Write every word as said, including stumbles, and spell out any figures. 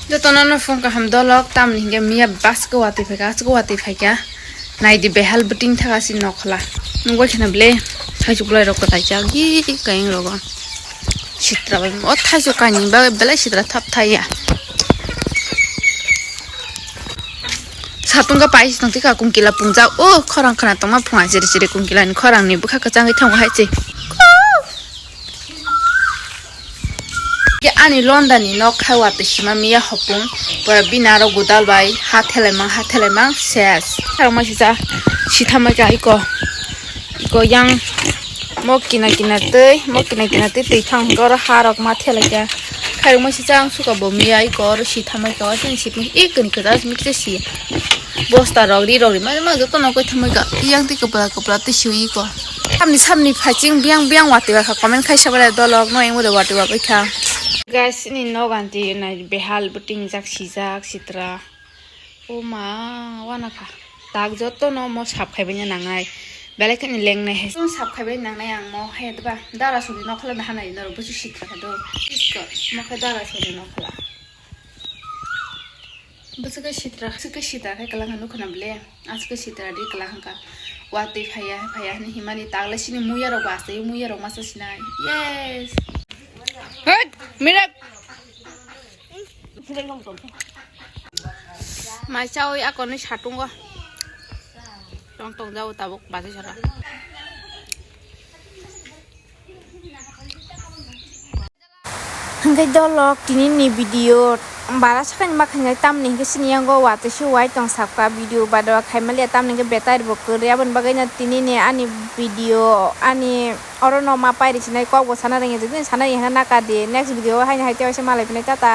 Jotono no phone kaham dolok, tamni hingke miya bus ko watwi phaika, aswk watwi phaika. Naidi behal bwting thaka si nokhla. Nungoi khena ble, thaichuk lai rok kwtai cha, gi kayeng rogo. Sitra bai, o thaichuk kaini bagwi belai sitra thap thai ya. Satung ka pais tong tika kungkila pungjak, o khorang khna tongma phunga chiri chiri kungkila ni khorang ni bwkha kwchangwi thango hai se. Ke ani London ni nok khai watwi sima miya hopung, pora bini aro godal bai ha thelaimang, ha thelaimang ses. Khorang ma sisa sithamai ka iko, iko yang mo kina kina twi, mo kina kina twi twi thang hwnkhe oro ha rok ma thelaikha. Khairokma sisa ang suka bo miya iko oro sithamai ka, o sini sitmung ikoni kwtal simi kisa si. Bosta rok ri rok ri ma ma joto no koi thamai ka, yang twi kwpla kwpla twi sui iko. Samni samni phaiching biyang biyang watwi bakha, comment khai sabale dolok no engwre watwi bagwi kha. Guys, ini nok anti nai behal bwting jak sijak sitra. O ma, wana kha. Tak joto no mo sap khaibai nangnai. Belai khani lengnai hai. Mo sap khaibai nangnai ang mo hai ba. Dara suri nokhla na hanai norok busu sitra kha do. Isko, mo khe dara suri nokhla. Busu khe sitra, busu khe sitra khe kwlang kha nukho na bole. Asko sitra di kwlang kha. Watwi phaiya, phaiya hwnwi himani tagle sini muya rok basta, muya rok masa sinai. Yes. Hey, mirak. Mai chawi akonwi satungo. Tong tong jao tabuk bachai sara. Hingke dolok tini ni video bara sakani ma khainai tamni hingke sini yango watwi se wai tong sapka video bado khaimaliya tamni hingke betai bo kwrwi aboni bagwi no tini ni ani video ani oro no ma pairi sinai kok bo sana rwngya jodi sana rwngya hwnka naka di next video o haino hai tei waisa malai phinai tata.